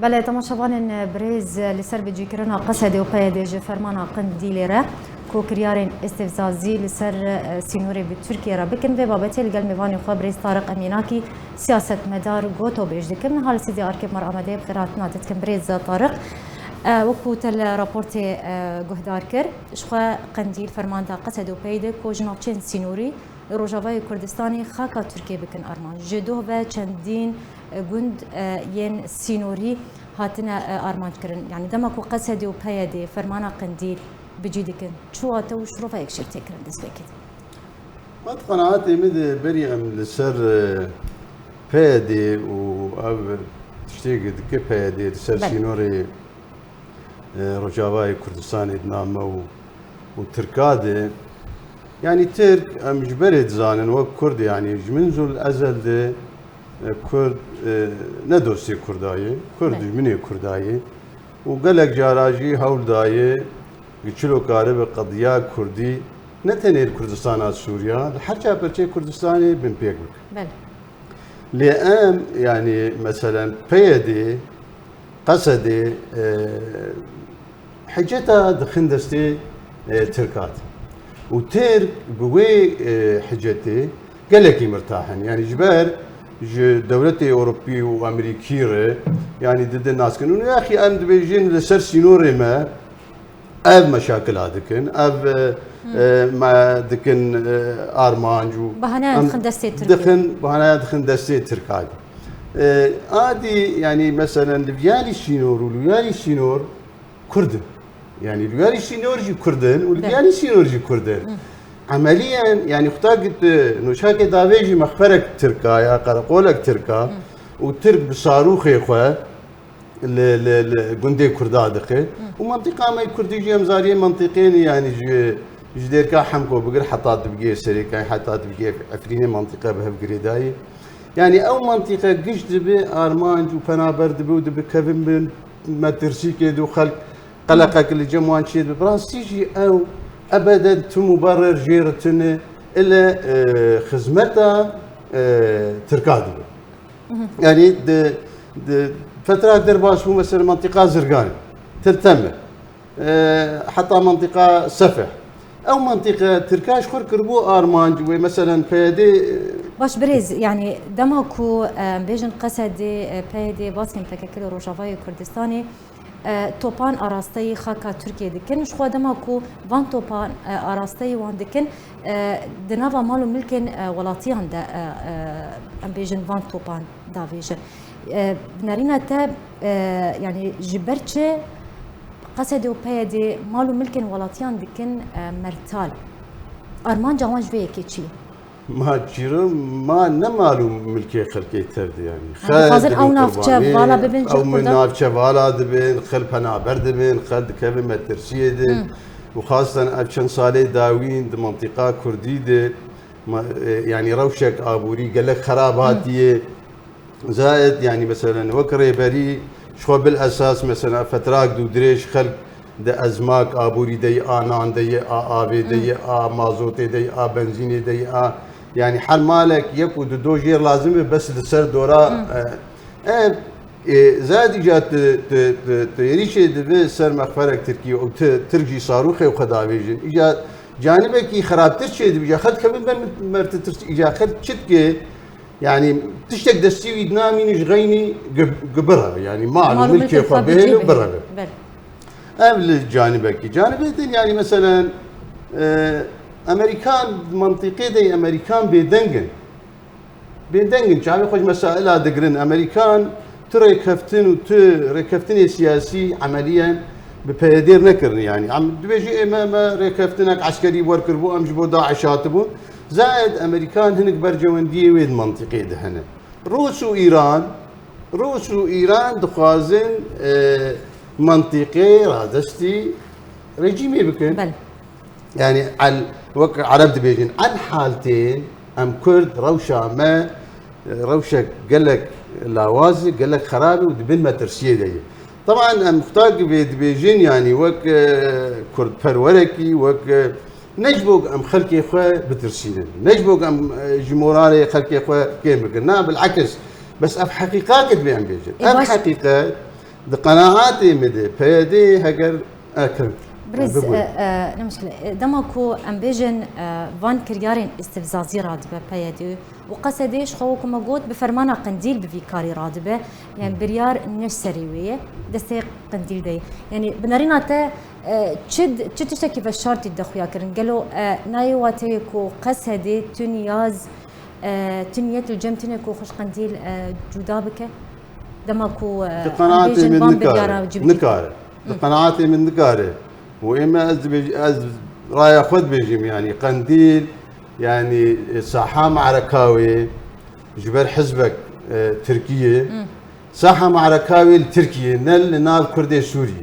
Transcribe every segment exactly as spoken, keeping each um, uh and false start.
Belê, temaşevanên birêz, li ser bicîkirina Qesedê û PYDê ji fermana Qindîlê re ku kiryarên îstîfzazî li ser, e, sînorê bi Tirkiye re bikin, vê babetê li gel mêvanê xwe birêz Tariq Emînakî, siyasetmedar, gotobêj dikim. Niha li stûdyoya Arkê me re amade ye, bi xêr hatina te dikim birêz Tariq. E, wekû te li raportê, e, guhdar kir, ji xwe Qindîl, fermanda Qesedê û PYDê ku ji navçeyên sînorî li Rojavayê Kurdistanê xaka Tirkiyê bikin armanc. Ji doh ve çendîn, e, gund, e, yên sînorî hatine, e, armanc kirin. Yanî dema ku Qesedê û PYDê fermana Qindîl bi cî dikin, çawa te û şirovayek şêr tê kirin destpêkê de? Ma di qenaetê min de berî em li ser, e, PYDê û ev tiştê ku dike PYDê li ser Belê. sînorê e, Rojavayê Kurdistanê di nav me û, û Tirka de. Yanî Tirk, em ji berê dizanin wek Kurd, yanî ji min zû li ezel de, e, Kurd, e, ne dostê Kurda ye, Kurd Belê. dijminê Kurda ye. Û gelek cara jî hewl daye, ku çilo karibe qediya Kurdî, ne tenê li Kurdistana Sûriya, li her çar perçeyê Kurdistanê binpêk bike. Belê. Lê em, yanî, meselen, PYDê, Qesedê, e, hiceta dixin destê, e, Tirka de. Û Tirk bi wê, e, hicetê gelekî mirtah in. Yanî ji ber ji dewletê Ewropî û Amerîkî re, yanî didin naskin. Û yaxî em dibêjin li ser sînorê me, ev meşakila dikin, ev, e, Hmm. e, me dikin, e, armanc û Bahaneyan em dixin destê Tirkiyê. dixin, bahaneyan dixin destê Tirkayê. E, adî, yanî, meselen, li viyalî sînor û li viyalî sînor Kurd in. Yanî, li viyalî sînor jî Kurd in û li Be. viyalî sînor jî Kurd in. Hmm. Emeliyen, yanî, xwe ta git, e, nûçakê davê jî mexferek Tirka ya, qereqolek Tirka Hmm. û Tirk bi sarûxê xwe, li, li, li gundê Kurda diqe. Hı. Û mentiqa me Kurdî jî em zariyê mentiqê ne, yanî ji, ji dêrka Hemko bigir heta tu bigê Serêkayê, heta tu bigê Efrînê mentiqe bi hev girêdayî. Yanî ew mentiqe giş dibe armanc û penaber dibe û dibe kevin bin metirsîkê de û xelk qeleqek li cem wan çê dibe. Bi rastî jî ew ebeden tim û berer jê re tune ile, e, xizmeta, e, Tirka dibe. Yanî di, di fetrak derbas bû, mesela mentiqa Zirganê, Til Temir, e, heta mentiqa Sefeh. Ew mentiqa Tirka ji xwe kiribû armanc wê, meselen PYDê, e, Baş birêz, yanî dema ku, e, em bêjin Qesedê, e, PYDê, baskên P K K li Rojavayê Kurdistanê, e, topan arasteyî xaka Tirkiyê dikin. Ji xwe dema ku van topan, e, arasteyî wan dikin, e, di nava mal û milkên, e, welatiyan de, e, e, em bêjin van topan davêjin. E, bi nerîna te, e, yanî ji ber çi Qesedê û PYDê mal û milkên welatiyan dikin, e, mertal? Armanca wan ji vê yekê çi ye? Ma çîro, ma ne mal û milkê xelkê tev de, yanî. Ha, dixwazin ew navçe vala bibin ji Kurdan? Ew navçe vala dibin, xel penaber dibin, xel dikevin metirsiyê de. Hmm. Û xasten ev çend salê dawîn di mentiqa Kurdî de, ma, e, yanî rewşek aborî gelek xerab Hmm. hatiye. Zayed, yanî, meselen, wek rêberî, ji xwe bil esas, mesela, fetrak dû dirêj xelk di ezmak aborî de yê, a nan de yê, a avê de Hmm. yê, a mazotê de yê, a benzînê de yê, a, yanî, her malek yek û du do jêr lazim be, bes li ser dora, Hmm. e, ev, e, zayed îca tu, tu, tu, tu êrîşê dibe ser mexferek Tirkî û tu, Tirk jî sarûxê xwe davêjin. Îca canibekî xerabtir çêdibe, îca xelk kevin ber mertitir, îca xelk çi dike, Yanî tiştek destî wî dinamîne ji xeynî gi-, gibira. Yanî mal û Mal û milkê milkê xwe xwe bihêle û bihêle. Bireve. Ev li canibekî. Canibê din, yanî meselen, e, Amerîkan, mentiqê de Amerîkan bêdeng in. Bêdeng in. Çavê xwe ji mesaila digirin. Amerîkan tu rêkeftin û tu rêkeftinê siyasî emeliyen bi PYDê nekirin. Yanî em dibêjin ê me, me rêkeftinek eskerî werkiribû, em ji bo DAIŞ hatibûn. Zayed Amerîkan hinek bercewendiyê wê di mentiqê de hene. Rûs û Îran, Rûs û Îran dixwazin, e, mentiqê radestî rejîmê bikin. Belê. Yani el, wek Ereb dibêjin, el hal tên, em Kurd rewşa me, e, rewşek gelek lawaz e, gelek xerab e û di bin metirsiyê de ye. Teban em xwe ta ki vê dibêjin, yani wek, e, kurdperwerekî, wek, e, ne ji bo em xelkê xwe bitirsînin, ne ji bo em, e, ji moralê xelkê xwe kêm bikin. Na, bilekis, bes ev heqîqat e divê em bêjin. Ê, Ev baş. heqîqet, Di qenaatê min de P Y D heger, e, kirin. Birêz, e, bibû. E, e, ne mişkile. E, dema ku em bêjin, e, van kiryarên îstifzazî radibe P Y D û Q S D ji xwe wekû me got bi fermana Qendîl bi vî karî radibe. Yani biryar ne ji serê wê ye. Destê Qendîl de ye. Yani bi nerîna te, e, çi, çi tiştekî veşartî de xuya kirin? Gelo, e, nayê wateyê ku Q S D tu niyaz, e, tu niyet li cem tune ku xwe ji Qendîl, e, cuda bike? Dema ku, e, Di qenaatê min nikare. Nikare. Di qenaatê min nikare. Û ême ez dibêj-, ez raya xwe dibêjim, yanî Qendîl, yanî, e, saha me'reka wê ji ber hizbek, e, Tirkiyê. Saha me'reka wê li Tirkiyê, ne li nav Kurdê Sûrî.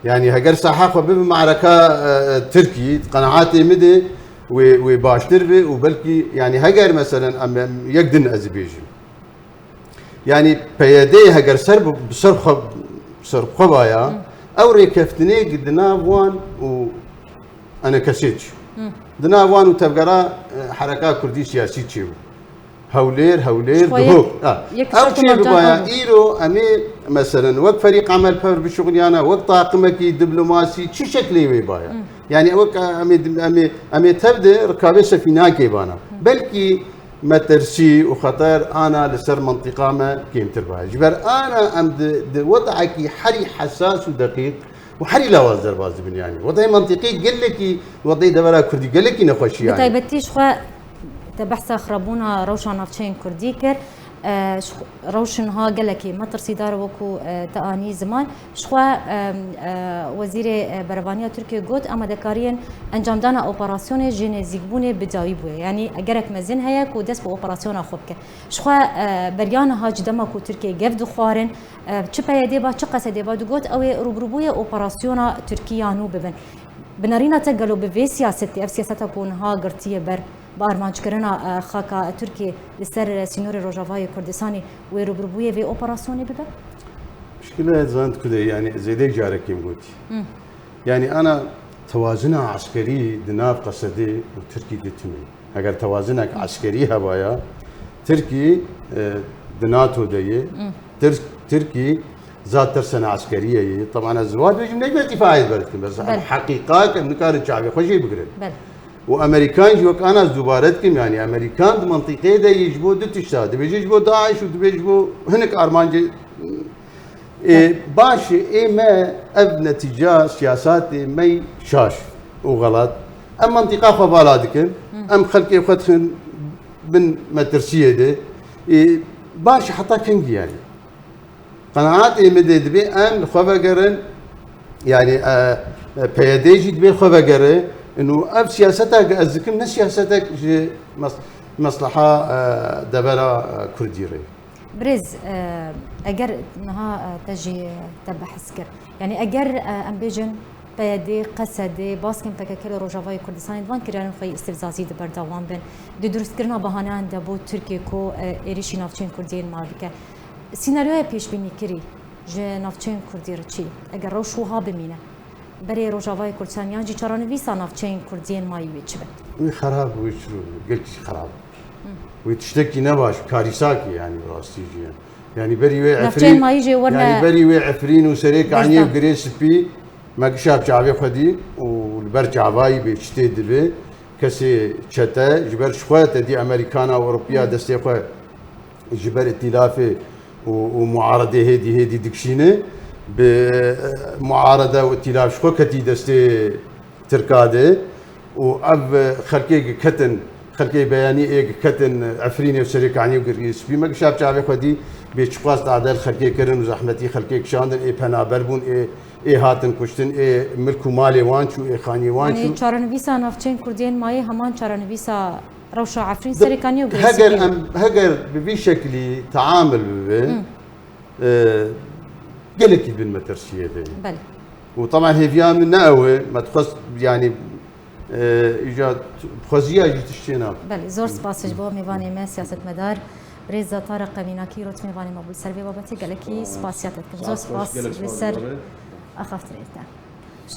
Yanî heger saha xwe bibe me'reka, e, e, Tirkî, di qenaatê min de wê, wê baştir be û belkî, yanî heger meselen em, em yek din ez dibêjim. Yanî P Y D heger ser bi, bi ser xwe, bi ser xwe baya, ew rêkeftinê di nav wan û enekesê çi. Di nav wan û tevgera, e, hereka kurdî siyasî çêbû. Hewlêr, Hewlêr, Dihok. Ha. Ew çê bibaya, îro em ê, meselen, wek ferîq emelper bişuxuliyana, wek taqimekî diplomasî, çi şeklê wê baya? Yanî wek em ê, em ê, em ê tev de rikabê sefînakê bana. Belkî metirsî û xeter ana li ser mentiqa me kêmtir baya. Ji ber ana em di, di wedekî herî hesas û deqîq û herî lawaz derbas dibin, yanî. Wedeyê mentiqî gelekî, wedeyê devera kurdî gelekî nexweşî, yanî. Bi taybetî ji xwe te behsa xirabûna rewşa navçeyên kurdî kir. E, ji xwe, rewş niha gelekî metirsîdar e, wekû, e, te anî ziman. Ji xwe, e, e, Wezîrê, e, Berevaniya Tirkiyê got, amadekariyên encamdana operasyonê ji nêzîkbûnê bi dawî bûye. Yanî gerek mezin heye ku dest bi operasyona xwe bike. Ji xwe, e, beriya niha ji dema ku Tirkiyê gef dixwarin, e, çi P Y D ba, çi Q S D ba, digot ew ê rûbirûbûyê operasyona Tirkî ya nû bibin. Bi nerîna te gelo bi vê siyasetê, ev siyaseta ku niha girtiye ber, bi armanckirina, e, xaka Tirkiyê li ser sînorê Rojavayê Kurdistanê wê rûbirûbûyê vê operasyonê bibe? Pişkile zanît ku de, yanî zêdek carekê min gotî. Yanî ana tewazina eskerî di nav Q S D û Tirkî de tune ye. Heger tewazinek eskerî hebaya, Tirkî, e, di NATO de ye. Tir-, Tirkî zat tirsena eskerî ye. Teban ez ziwa dibêjim, ne ji ber dîfaê diber dikim. Bes em heqîqat em nikarin çavê xwe jê bigirin. Û Amerîkan jî wek ana ez dubare dikim, yanî Amerîkan di mentiqê de yê ji bo du tişta. Dibêje ji bo DAIŞ û dibê ji bo hinek armancê. Ê, baş e, ê me ev netîca siyasatê me şaş û xelat. Em mentiqa xwe vala dikin. Em xelkê xwe dixin bin metirsiyê de. Ê, baş e, heta kengî yanî? Qenaatê min de dibê em li xwe vegerin, yanî, e, e, P Y D jî dibê xwe vegere. Û ev siyaseta ku ez dikim ne siyasetek ji mes-, mesleha, e, devera, e, kurdî re. Birêz, e, eger niha, e, te jî, e, te behs kir. Yanî eger, e, em bêjin P Y D, Q S D, baskên P K K li Rojavayê Kurdistanê di van kiryarên xwe yê îstifzazî de berdewam bin, di durustkirina bahaneyan de bo Tirkiye ku, e, êrîşî navçeyên Kurdî yên ma bike. Sînaryoya pêşbînîkirî ji navçeyên Kurdî re çi ye? Eger rewş wiha bimîne, berê Rojavayê Kurdistan yan jî çarenivîsa navçeyên Kurdî yên mayî wê çi be? Wê xerab, wê çi, gelkî xerab. Wê tiştekî ne baş, karîsakî, yanî, bi rastî jî. Yanî berî wê Efrîn, yanî berî wê Efrîn û Serê Kaniyê û Girê Spî me gişa bi çavê xwe dî û li ber çavayî bê çi tê divê kesê çete ji ber ji xwe te dî Amerîkana Ewropiya destê xwe ji ber îtîlafê û, û muaredê hêdî hêdî dikişîne. Bi, e, muarede û îtîlaf ji xwe ketî destê Tirka de û ev xelkê ketin, xelkê beyanî ê ketin Efrînê û Serê Kanî û Girê Spî me gişa bi çavê xwe dî bê çiqas tade li xelkê kirin û zehmetî xelkê kişandin, ê penaber bûn, ê, ê hatin kuştin, ê milk û malê wan çû, ê xaniyê wan çû. Yanî çarenivîsa navçeyên Kurdiyên mayî heman çarenivîsa rewşa Efrîn, Serê Kanî û Girê Spî ye. Heger em, heger bi vî şeklî teamil bibe, e, gelekî bin metirsiyê de ye. Belê. Û teban hêviya min ne ew e, me dixwest, yanî, e, îca xweziya jî tiştê nabe. Belê, zor spas ji bo mêvanê me, siyasetmedar Rêza Tarek Qemînakî, îro tu mêvanê me bû li ser vê babetê, gelekî spasiya te dikim. Zor spas li ser axaftinê te.